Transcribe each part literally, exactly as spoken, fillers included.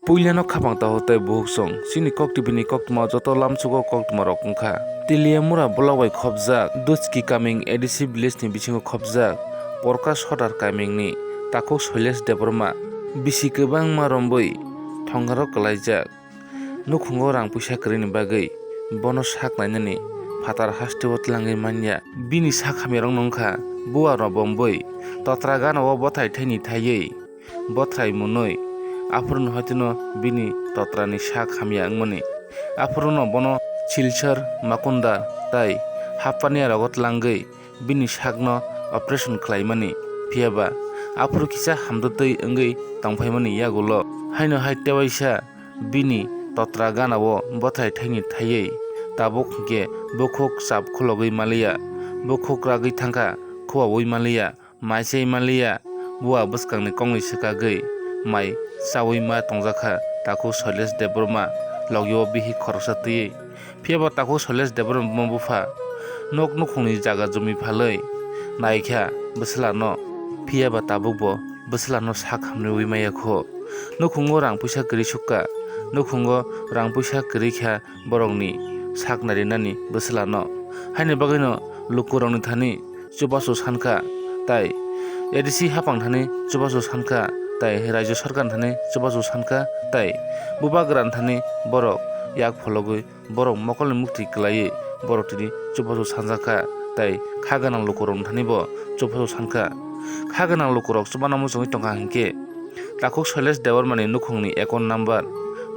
Puilano khapang taho tei buhuk song, chini kok tibini koktwma joto lamsugo koktwma rok wngkha. Teliamura block bai khopjak, Duski kaming A D C village ni bisingo khopjak, Porka Sodar kaming ni takhuk Shailesh Debbarma, bisi kwbangma rombwi thongaro kwlaijak. Nukhungo rang puisa kwrwini bagwi bono sak nainani phatar hasteo tlangwi manya. Bini sak hamyarokno wngkha buarok bombwi totra ganao bothai thaini thaiwi bothrai mwnwi aphuru haitino bini totrani sak hamya wngmani. Aphuruno bono Silchar, Makunda tei Hapaniarogo tlangwi bini sakno operation khlaimani, phiyaba aphuru kisa hamdwtwi wngwi tongphaimani yagulo. Haino hai tewaisa bini totra ganao bothai thaini thaiwi tabuk hinkhe bukhuk chap khulogwi maliya, bukhuk ragwi thangkha, khuaui maliya, mai chai maliya, bua bwskangni kongni swkagwi mai chaui ma tongjakha takhuk Shailesh Debbarma logio bihik khoroksa twiwi. Phiyaba takhuk Shailesh Debbarma buma bupha nok nukhungni jaga jumi phalwi naikha bwswlano, phiyaba tabukbo bwswlano sak hamriui maya kho. Nukhungo rang puisa kwrwi sukha, nukhungo rang puisa kwrwi kha borokni sak narinani bwswlano. Haini bagwino lukurokni thani chubachu sankha, tai A D C haphang thani chubachu sankha, tai Rajya Sarkar thani chubachu sankha, tai Bubagra thani borok yak phologwi borok mokolni mukti kwlaiwi borok tini chubachu sanjakha, tai kha gwnang lukurokni thani bo chubachu sankha. Kha gwnang lukurok chubana muchungwi tongkha hinkhe takhuk Shailesh Debbarmani nukhungni account number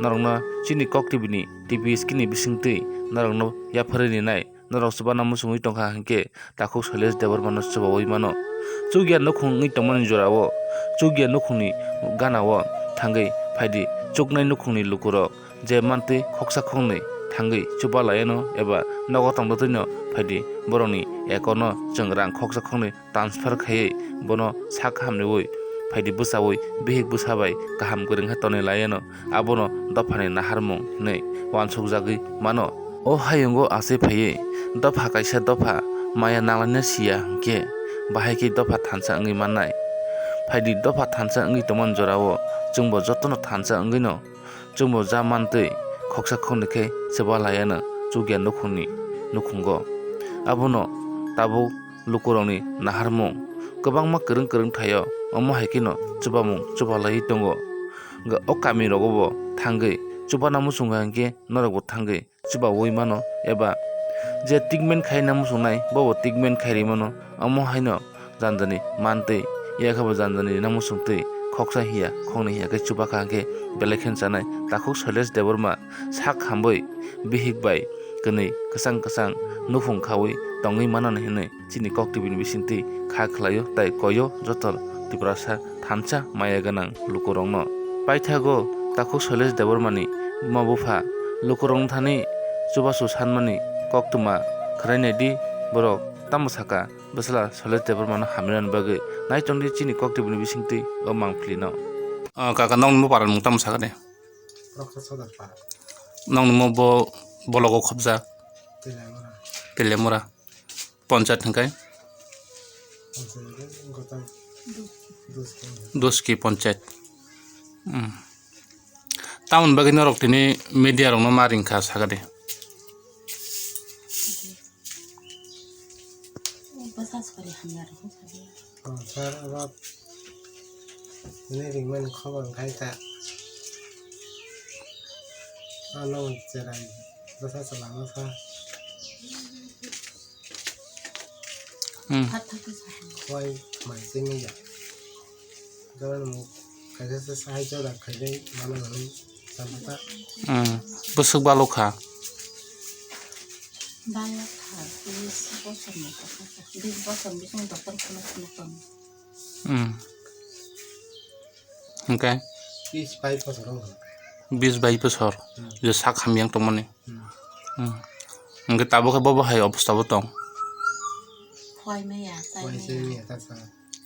norokno chini kok tibini T P screen ni bisingtwi norokno yapharwi rinai. Norok chubana muchungwi tongkha hinkhe takhuk Shailesh Debbarmano chubaui mano. Chukya nukhung wngwi tongmani jorao, chukya nukhungni ganao thangwi phaidi, chuknai nukhungni lukurok je mantwi khoksa khoknwi thangwi chuba laiano eba nogo tongdotwino phaidi, borokni account-o chwng rang khoksa khoknwi transfer khaiwi bono sak hamriui phaidi, bwchaui bihik bwsa bai kaham kwrwngkhe tonwi laiano. Abono dophani naharmung hinwi uansukjagwi mano. O hayungo achai phaiwi dopha kaisa dopha maya nanglaina siya hinkhe, bahai khe dopha thansa wngwi mannai. Phaidi, dopha thansa wngwi tongmani jorao chwngbo jotono thansa wngwino chwngbo ja mantwi khoksa khoknwi khe chuba laiano chukya nukhungni nukhungo. Abono tabuk lukurokni naharmung kwbangma kwrwng kwrwng thaio, omo hai kheno chubamung chuba laiwi tongo. Hwnkhe o kamirogo bo thangwi chubana muchungo hinkhe norokbo thangwi chubaui mano, eba je treatment khaina muchungnai bobo treatment khairwi mano. Omo haino janjani mantwi, yakhabo janjani rina muchungtwi khoksa hiya khoknwi hiya khe chubakha hinkhe belai khe chanai. Takhuk Shailesh Debbarma sak hamwi bihik bai kwnwi kwchang kwchang nukhung khaui tongwi manani hinwi chini kok tibini bisingtwi kha khlaio tai koio joto Tiprasa thansa maya gwnang lukurokno. Paithago takhuk Shailesh Debbarmani buma bupha lukurokno thani chubachu sanmani koktwma khwrainaidi borok tamo saka bwsla Shailesh Debbarmano hamrinani bagwi. Naitongdi chini kok tibini bisingtwi o mangpilino. Ah, kaka, nokni bo paranmung tamo sakani? Roksa Sodar para. Nokni mo bo bologo khobjak? Telemura. Telemura. Ponchayat hwnkhe? Ponchayat hwnkhe goto Duski. Duski Ponchayat. Hmm. Tamoni bagwi norok tini media rokno ma ringkha sakadi? Bwsa sori hamya rok wngkha. Oh, sir, abo tini ringmani khobor wngkha kha. Ano cherai bwsa chwla wngkha. Hmm. Khwai mai twi manya. Kaisa se sahai jora khaidai mano hinwi samata. Hmm. Bwswk balukha? Balukha, bis bosorni kotha. Bis bosor bising doktor khuluk khuluk tongo. Hmm. Hwnkhe? Bis bai bosor wngkha. Bis bai bosor? Hmm. Je sak hamya wng tongmani? Hmm. Hmm. Hwnkhe tabukhe bo bo hai obostha bo tong? Khwai maya, chai maya. Khwai chai maya, ta sa.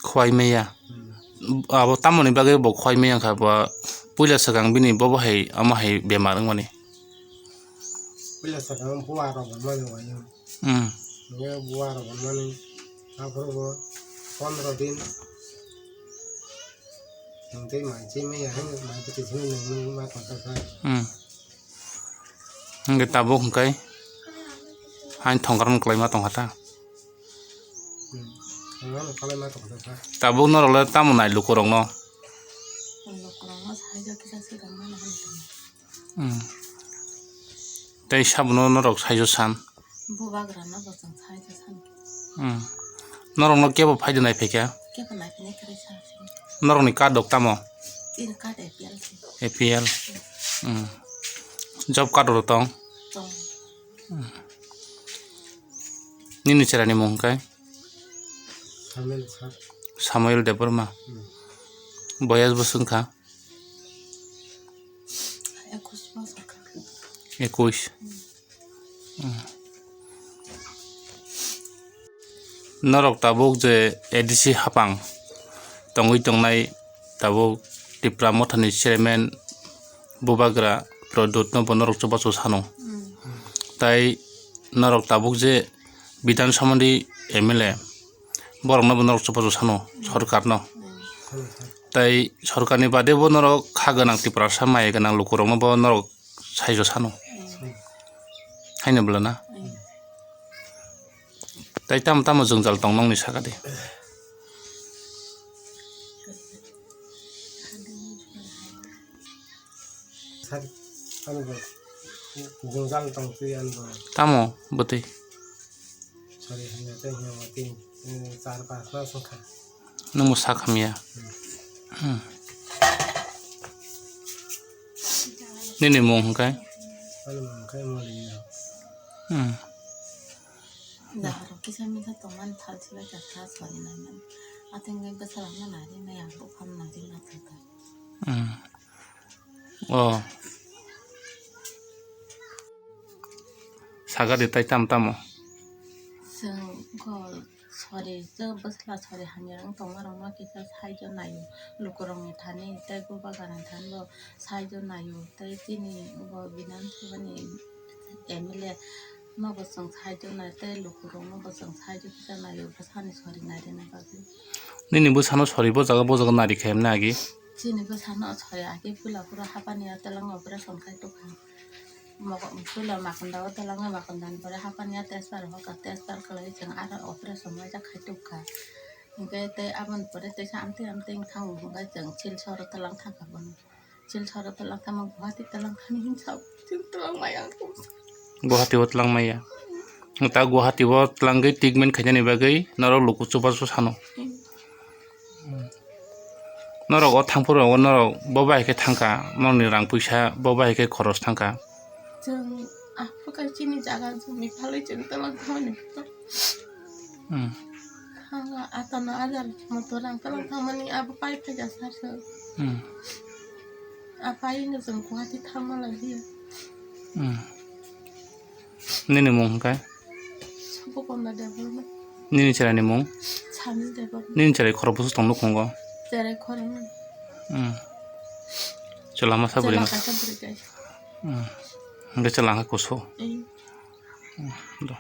Khwai maya. Hmm. Abo tamoni bagwi bo khwai maya wngkha, bo puila swkang bini bobo hai, omo hai bemar wngmani? Puila swkang bua rok wngmani wai. Hmm. Hwnkhe bua rok wngmani, aphuru bo pondro din, Nwng tei mai chwi maya hai nwng mai bwtwi simi nwng nwng ma tongsa sa. Hmm. Hwnkhe tabuk hwnkhe hain thongkar nwng kwlai ma tongkha ta. Hmm. Thongkar nwng kwlai ma tongkha sa. Tabuk norok le tamo nai lukurok no? Lukurok no sai jagwi kisa swkang mano hinwi tongkha. Hmm. Tei sabono norok saijo san? Bubagra no bo chwng saijo san. Hmm. Norok no kebo phaidi nai phaikha? Kebo nai phai nai kwrwi sa sini. Norok ni card rok tamo? Chini card A P L se. A P L. Hmm. Job card rok tong? Tong. Hmm. Nini chwrai ni mung khe? Samuel Debbarma. Hmm. Boyas bo swngkha? Ekush bosor kha. Ekush. Hmm. Hmm. Norok tabuk je A D C hapang tongwi tongnai, tabuk Tipra Mothani chairman Bubagra Pradyut no bo norok chubachu sano. Hmm. Tai norok tabuk je Bidhan Sabha ni M L A, borok no bo norok chubachu sano, sorkar no. Hmm. Tai sorkar ni bade bo norok kha gwnang Tiprasa maya gwnang lukurok no bo norok saijo sano. Haino bwla na? Tai tamo tamo jwngjal tong nokni saka de? Sak-, ano bo, jwngjal tong twi ano bo. Tamo bwtwi? Sorry, hanya tei hanya tei, eh, char pas mas wngkha. Nwngbo sak hamya. Hmm. Hmm. Nini mung hwnkhe? Ani mung hwnkhe Moli no. Hmm. Dahar kisa misa tongmani thal sibai kha thal sori naimani. Atwngwi bwsarokno nari nai ang buphang nari naithok kha. Hmm. Oh. Sagadi tai tam tamo? Chwng kho sori, chwng bwsla sori hamya wng tongma rokno kisa saijo naio, lukurokni thani tei bubagrani thani bo saijo naio, tei chini bo Bidhan Sabha ni M L A no bo chwng saijo nai tei lukurokno bo chwng saijo kisa naio, bwsani sori nairina bagwi. Nini bwsano sori bo jaga bo jaga nari khe hemna agi? Chini bwsano sori agi puila phuru hapani ya twlangwi operation khai tongkha. Mokol puila makonda o twlangwi makondani pore hapani ya test bar hoka, test bar khlaiwi chwng aro operation waisa khai tongkha. Hinkhe tei aboni pore teisa amtwi amtwi wng thango, hinkhe chwng Silchar o twlang thangkha bono. Silchar o twlang thangma Guwahati twlang thani hinsa chwng twlang maya. Guwahati o twlang maya. Ta Guwahati o twlangwi treatment khainani bagwi norok luku chubachu sano. Hmm. Norok o thangphuru o norok bo bai khe thangkha, norokni rang puisa bo bai khe khoros thangkha. Chwng aphuru khe chini jaga jumi phalwi chwng twlang thangmani. Hmm. Thangla atano ajar moto rang twlang thangmani abo pai phaikha sir chwng. Hmm. A pai no chwng Guwahati thangma lai phiya. Hmm. Nini mung hwnkhe? Sopokona Debbarma. Nini chwraini mung? Sami Debbarma. Nini chwrai khorok bwswk tong nukhungo? Chwrai khoroknwi. Hmm. Chwla masa bwrwi masa. Chwla kaisa bwrwi kaisa. Hmm. Hwnkhe chwla wngkha kusu. Hmm. Hmm. Do.